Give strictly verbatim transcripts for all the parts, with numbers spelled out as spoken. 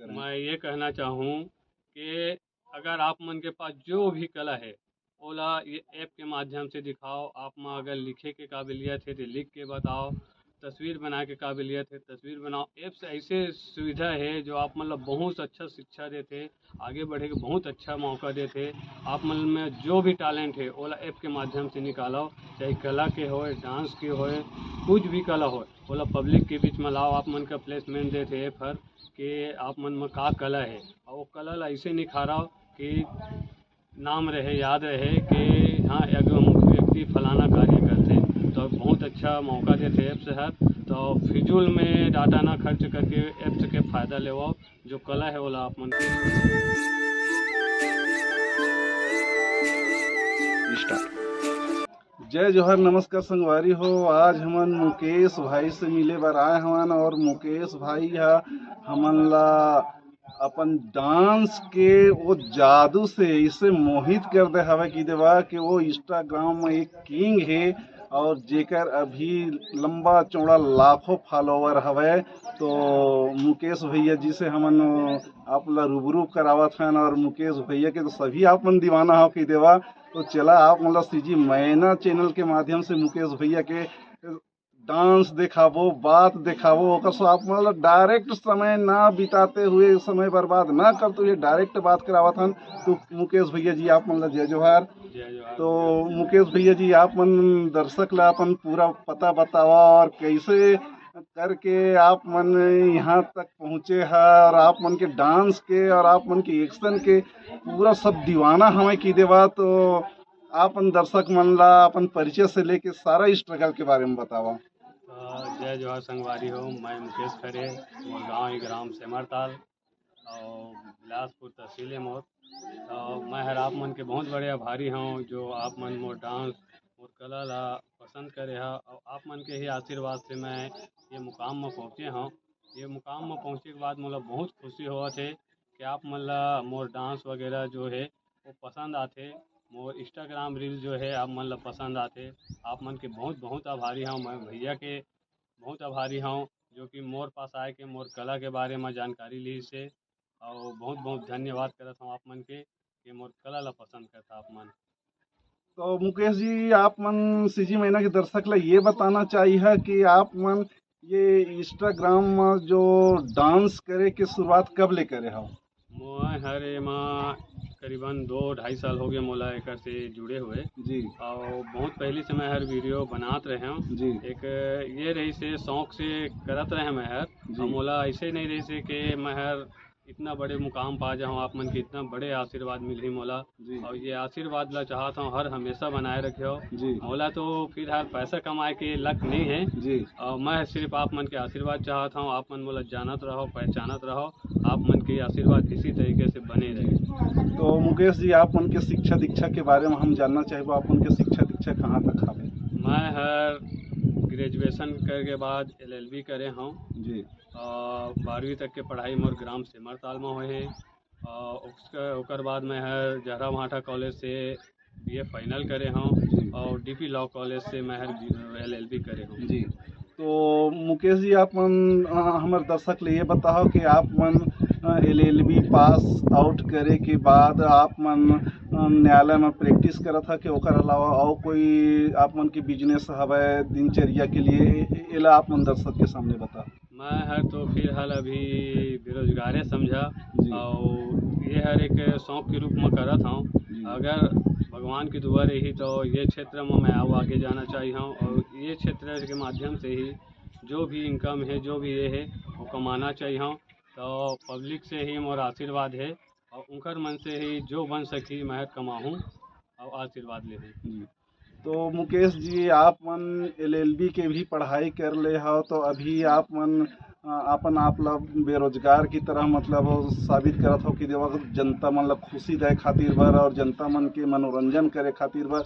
मैं ये कहना चाहूँ कि अगर आप मन के पास जो भी कला है, ओला ये ऐप के माध्यम से दिखाओ। आप में अगर लिखे के काबिलियत है तो लिख के बताओ, तस्वीर बना के काबिलियत है तस्वीर बनाओ। ऐप्स ऐसे सुविधा है जो आप मन ला बहुत अच्छा शिक्षा देथे, आगे बढ़े के बहुत अच्छा मौका देथे। आप मन में जो भी टैलेंट है ओला ऐप के माध्यम से निकालो, चाहे कला के होए, डांस के होए, कुछ भी कला होए, ओला पब्लिक के बीच में लाओ। आप मन का प्लेसमेंट देथे ऐप हर कि आप मन में का कला है और वो कला ला ऐसे निखारो कि नाम रहे, याद रहे कि हाँ, एक व्यक्ति फलाना कार्य करथे। तो बहुत अच्छा मौका देथे ऐप्स हर। तो फिजूल में डाटा ना खर्च करके ऐप्स के फायदा लेवो, जो कला है ओला आप मन के। जय जोहार, नमस्कार संगवारी हो। आज हमन मुकेश भाई से मिले बर आए हवन और मुकेश भाई हा हमन ला अपन डांस के वो जादू से इसे मोहित कर दे हवे कि देवा कि वो इंस्टाग्राम में एक किंग है और जेकर अभी लंबा चौड़ा लाखों फॉलोअर हवे। तो मुकेश भैया जी से हमन आप ला रूबरू करावत हन और मुकेश भैया के तो सभी आप मन दीवाना हो कि देवा। तो चला आप मन ला सीजी मैना चैनल के माध्यम से मुकेश भैया के डांस देखाबो, बात देखाबो, ओकर से आप मन ला डायरेक्ट समय ना बिताते हुए, समय बर्बाद ना करते हुए डायरेक्ट बात करावत हन। तो मुकेश भैया जी आप मन ला जय जोहार। जय जोहार। तो मुकेश भैया जी आप मन दर्शक ला अपन पूरा पता बतावा और कैसे करके आप मन यहाँ तक पहुँचे है और आप मन के डांस के और आप मन के एक्शन के पूरा सब दीवाना हमें की देवा। तो आप मन दर्शक मन ला अपन परिचय से लेके सारा स्ट्रगल के बारे में बतावा। अ, जय जोहार संगवारी हो, मैं मुकेश खरे, मोर गांव ही ग्राम सेमरताल और बिलासपुर तहसील है मोर। तो मैं हर आप मन के बहुत बड़े आभारी हूँ जो आप मन मोर डांस, मोर कला ला पसंद करे हा और आप मन के ही आशीर्वाद से मैं ये मुकाम में पहुँचे हूँ। ये मुकाम में पहुँचे के बाद मोला बहुत खुशी होवत है कि आप मन ला मोर डांस वगैरह जो है वो पसंद आथे। मोर इंस्टाग्राम रील जो है आप मन ला पसंद आथे। आप मन के बहुत बहुत आभारी हूँ, मैं भैया के बहुत आभारी हूँ जो कि मोर पास आए के मोर कला के बारे में जानकारी ली से। और बहुत बहुत धन्यवाद करत हूँ आप मन के कि मोर कला ला पसंद करता आप मन। तो मुकेश जी आप मन सीजी मैना के दर्शक ला ये बताना चाहिए कि आप मन ये इंस्टाग्राम में जो डांस करे के शुरुआत कब ले करे हो? मैं हर एमा करीबन दो ढाई साल हो गए मोला एकर से जुड़े हुए। जी और बहुत पहले से मैं हर वीडियो बनात रहे हूँ। जी एक ये रही से शौक से करत रहे मैं हर। जी। और मोला ऐसे नहीं रही से कि मैं हर इतना बड़े मुकाम पा जाऊँ, आप मन के इतना बड़े आशीर्वाद मिलही मोला। जी और ये आशीर्वाद ला चाहत हूँ हर हमेशा बनाए रखे हो। जी मोला तो फिलहाल पैसा कमाए के लक नहीं है। जी और मैं सिर्फ आप मन के आशीर्वाद चाहत हूँ, आप मन मोला जानत रहो, पहचानत रहो, आप मन के आशीर्वाद इसी तरीके से बने रहे। तो मुकेश जी आप मन के शिक्षा दीक्षा के बारे में हम जानना चाहेबो, आप मन के शिक्षा दीक्षा कहाँ तक हावे? मैं हर ग्रेजुएशन करके बाद एलएलबी करे हूँ। जी और बारहवीं तक के पढ़ाई मोर ग्राम सेमरताल में हुए हैं। और उसके ओकर बाद मैं हर जहरा भाटा कॉलेज से बीए फाइनल करे हूँ। जी। और डीपी लॉ कॉलेज से मैं हर एलएलबी करे हूँ। जी तो मुकेश जी आप मन अ, हमर दर्शक ले ये बताओ कि आप मन एलएलबी पास आउट करे के बाद आप मन अ, न्यायालय में प्रैक्टिस करत हा कि ओकर अलावा और कोई आप मन के बिजनेस हवे दिनचर्या के लिए, ए- एला आप मन दर्शक के सामने बताओ। मैं हर तो फिलहाल अभी बेरोजगारे समझा। जी। और ये हर एक शौक के रूप में करत हूँ। जी। अगर भगवान की दुआ रही तो ये क्षेत्र में मैं और आगे जाना चाहिए हूँ और ये क्षेत्र के माध्यम से ही जो भी इनकम है, जो भी ये है, वो कमाना चाहिए हूँ। तो पब्लिक से ही मोर आशीर्वाद है और उनकर मन से ही जो बन सकी मैं कमाहूँ और आशीर्वाद लेहूँ। जी। तो मुकेश जी आप मन एलएलबी के भी पढ़ाई कर ले हो, तो अभी आप मन अ, अपन आप ला बेरोजगार की तरह मतलब साबित करत हो कि देवा जनता मन ला खुशी दे खातिर बर और जनता मन के मनोरंजन करे खातिर बर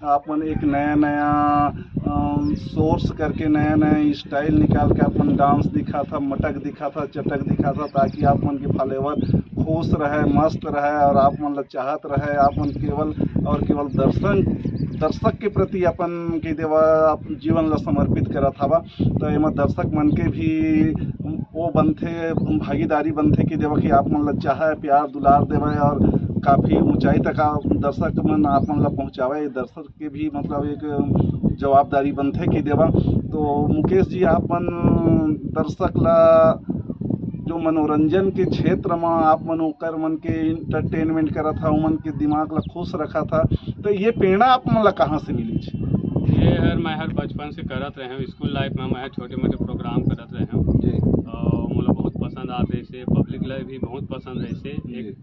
आप मन एक नया नया सोर्स करके नया नया स्टाइल निकाल के अपन डांस दिखा था, मटक दिखा था, चटक दिखा था, ताकि आप मन के फॉलोअर खुश रहे, मस्त रहे और आप मन ला चाहत रहे। आप मन केवल और केवल दर्शन दर्शक के प्रति अपन के देवा आप जीवन ला समर्पित करत हवा। तो एमा दर्शक मन के भी वो बनथे, भागीदारी बनथे कि देवा कि आप मन ला चाहे, प्यार दुलार देवे और काफी ऊंचाई तक आप दर्शक मन आप मन ला पहुंचावे। दर्शक के भी मतलब एक जवाबदारी बनथे कि देवा। तो मुकेश जी, आप मन दर्शक ला जो मनोरंजन के क्षेत्र में आप मन ओकर मन के एंटरटेनमेंट करत हा, उमन के दिमाग ला खुश रखत हा, तो ये प्रेरणा आप मन ला कहाँ से मिली? ये हर मैं हर बचपन से करत रहे हूँ। स्कूल लाइफ में मैं छोटे मोटे प्रोग्राम करत रहे हूँ। जी। और मोला बहुत पसंद आते से, पब्लिक ला भी बहुत पसंद रहे से। जी। एक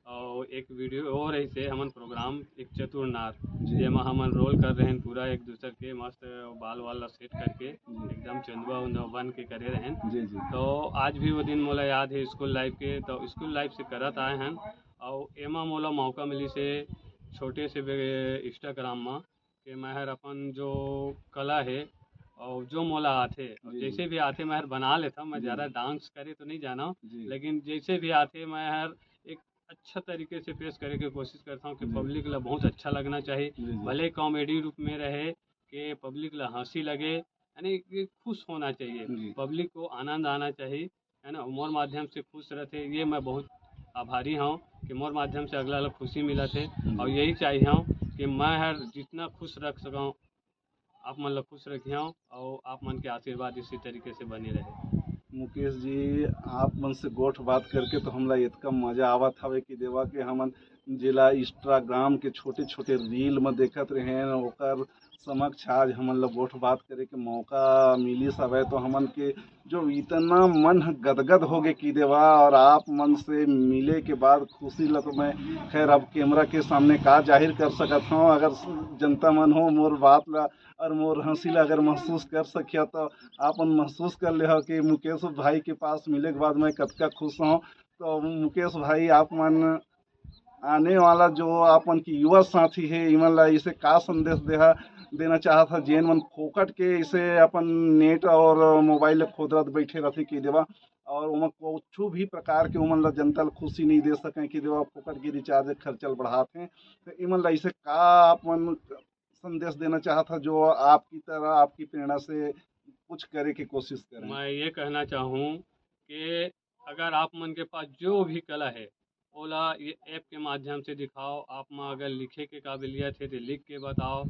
और एक वीडियो और रहे से हमन प्रोग्राम एक चतुर नार, जी। जेमा हमन रोल कर रहे हैं पूरा एक दूसर के मस्त बाल वाल ला सेट करके जी। एकदम चंदुआ उंदुआ बन के करे रहे हैं। जी, जी। तो आज भी वो दिन मोला याद है स्कूल लाइफ के, तो स्कूल लाइफ से करत आए हैं। और एमा मोला मौका मिली से छोटे से बे-, इंस्टाग्राम में कि मैं हर अपन जो कला है और जो मोला आथे, जी, जी। जैसे भी आथे मैं हर बना लेता हूँ। मैं जी, ज़्यादा जी। डांस करे तो नहीं जाना हूँ, जी। लेकिन जैसे भी आथे मैं हर एक अच्छा तरीके से पेश करे के कोशिश करता हूँ कि जी। पब्लिक ला बहुत अच्छा लगना चाहिए। जी, जी। भले कॉमेडी रूप में रहे कि पब्लिक ला हंसी लगे, यानी कि खुश होना चाहिए, जी। पब्लिक को आनंद आना चाहिए, है ना। मोर माध्यम से खुश रहते, ये मैं बहुत आभारी हूँ कि मोर माध्यम से अगला ला खुशी मिलत हे। जी। और यही चाहिए हूँ कि मैं हर जितना खुश रख सकूँ, आप मन ला खुश रखिए और आप मन के आशीर्वाद इसी तरीके से बने रहे। मुकेश जी, आप मन से गोठ बात करके तो हमला इतना मजा आवत हवे कि देवा के हमन जेला इंस्टाग्राम के छोटे-छोटे रील में देखत रहेन, ओकर समक्ष आज हमन ला गोठ बात करे के मौका मिलिस हवे, तो हमन के जो इतना मन ह गदगद हो गे कि देवा, और आप मन से मिले के बाद खुशी ला तो मैं खैर अब कैमरा के सामने का जाहिर कर सकत हूँ। अगर जनता मन हो मोर बात ला और मोर हंसी ला अगर महसूस कर सकिया, तो आप मन महसूस कर ले हो कि मुकेश भाई के पास मिले के बाद मैं कतका खुश हूँ। तो मुकेश भाई, आप मन आने वाला जो आप मन के युवा साथी हे, इमन ला इसे का संदेश देहा, देना चाहत हा, जेन मन फोकट के इसे अपन नेट और मोबाइल खोदरत बैठे रहथे कि देवा, और ओमा कुछ भी प्रकार के उमन ला जनता ला खुशी नहीं दे सके कि देवा, फोकट के रिचार्ज खर्चल बढ़ात हे, तो इमन ला इसे का आप मन संदेश देना चाहत हा, जो आपकी तरह, आपकी प्रेरणा से कुछ करे के कोशिश करें? मैं ये कहना चाहूँ कि अगर आप मन के पास जो भी कला है, ओला ये ऐप के माध्यम से दिखाओ। आप में अगर लिखे के काबिलियत है, तो लिख के बताओ,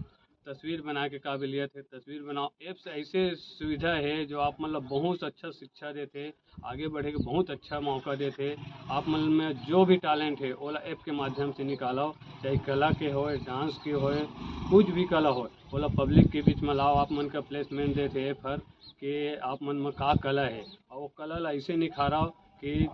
तस्वीर बना के काबिलियत है, तस्वीर बनाओ। ऐप्स ऐसे सुविधा है, जो आप मन ला बहुत अच्छा शिक्षा देथे, आगे बढ़े के बहुत अच्छा मौका देथे। आप मन में जो भी टैलेंट है, ओला ऐप के माध्यम से निकालो, चाहे कला के होए, डांस के होए, कुछ भी कला होए, ओला पब्लिक के बीच में लाओ। आप मन का प्लेसमेंट देथे ऐप हर, कि आप मन में का कला है, और वो कला ला ऐसे निखारो कि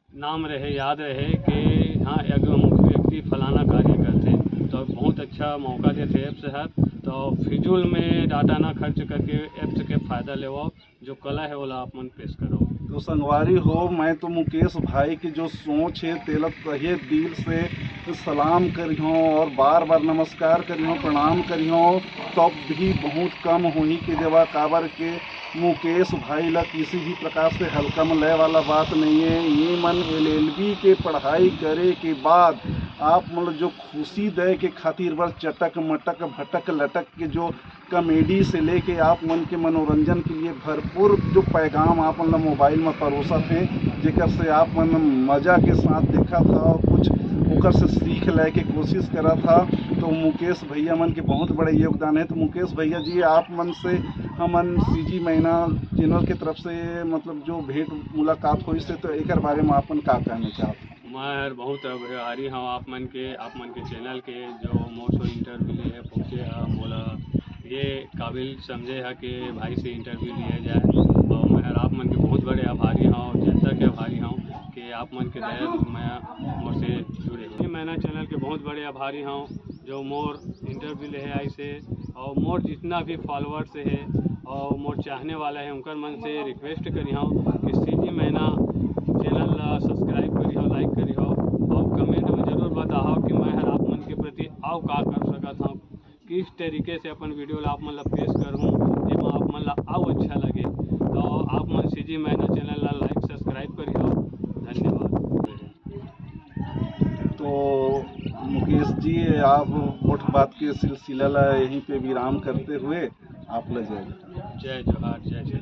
नाम रहे, याद रहे कि हाँ, एक व्यक्ति फलाना कार्य करथे, तो बहुत अच्छा मौका देथे ऐप्स हर। तो फिजूल में डाटा ना खर्च करके ऐप्स के फायदा लेवो, जो कला है, ओला आप मन पेश करो। तो संगवारी हो, मैं तो मुकेश भाई के जो सोच है, तेला तहे दिल से सलाम करिहों और बार बार नमस्कार करिहों, प्रणाम करिहों, तब भी बहुत कम होही के देवा, काबर के मुकेश भाई ला किसी भी प्रकार से हल्का में ले वाला बात नहीं है। ये मन एलएलबी के पढ़ाई करे के बाद आप मन ला जो खुशी दे के खातिर बर चटक मटक भटक लटक के जो कॉमेडी से लेके आप मन के मनोरंजन के लिए भरपूर जो पैगाम आप मन ला मोबाइल में परोसत हे, जेकर से आप मन मजा के साथ देखत हा और कुछ ओकर से सीख ले के कोशिश करत हा। तो मुकेश भैया मन के बहुत बड़े योगदान है। तो मुकेश भैया जी, आप मन से हमन सीजी मैना चैनल के तरफ से मतलब जो भेंट मुलाकात होइस हे, तो एकर बारे में आप मन का कहना चाहत? मैं हर बहुत आभारी हूँ आप मन के, आप मन के चैनल के, जो मोर से इंटरव्यू ले हे पहुँचे हा मोला ये काबिल समझे हा कि भाई से इंटरव्यू लिया जाए। और मैं हर आप मन के बहुत बड़े आभारी हूँ, जनता के आभारी हूँ कि आप मन के दया दुख मया मोर से जुड़े हो। मैं ना चैनल के बहुत बड़े आभारी हूँ, जो मोर इंटरव्यू ले हे आइस हे, और मोर जितना भी फॉलोअर्स हे और मोर चाहने वाला है, उनकर मन से रिक्वेस्ट करी हूँ कि सीजी मैना चैनल ला सब्सक्राइब करी हो, लाइक करी हो, और कमेंट में जरूर बताओ कि मैं हर आप मन के प्रति आउ का कर सकत हूँ, किस तरीके से अपन वीडियो ला आप मन ला पेश करूँ, जेमा आप मन ला आउ अच्छा लगे। तो आप मन सीजी मैना चैनल ला लाइक सब्सक्राइब करी हो। धन्यवाद। तो मुकेश जी, आप गोठ बात के सिलसिला ला यहीं पे विराम करते हुए आप ले जाइए। जय जोहार, जय जय।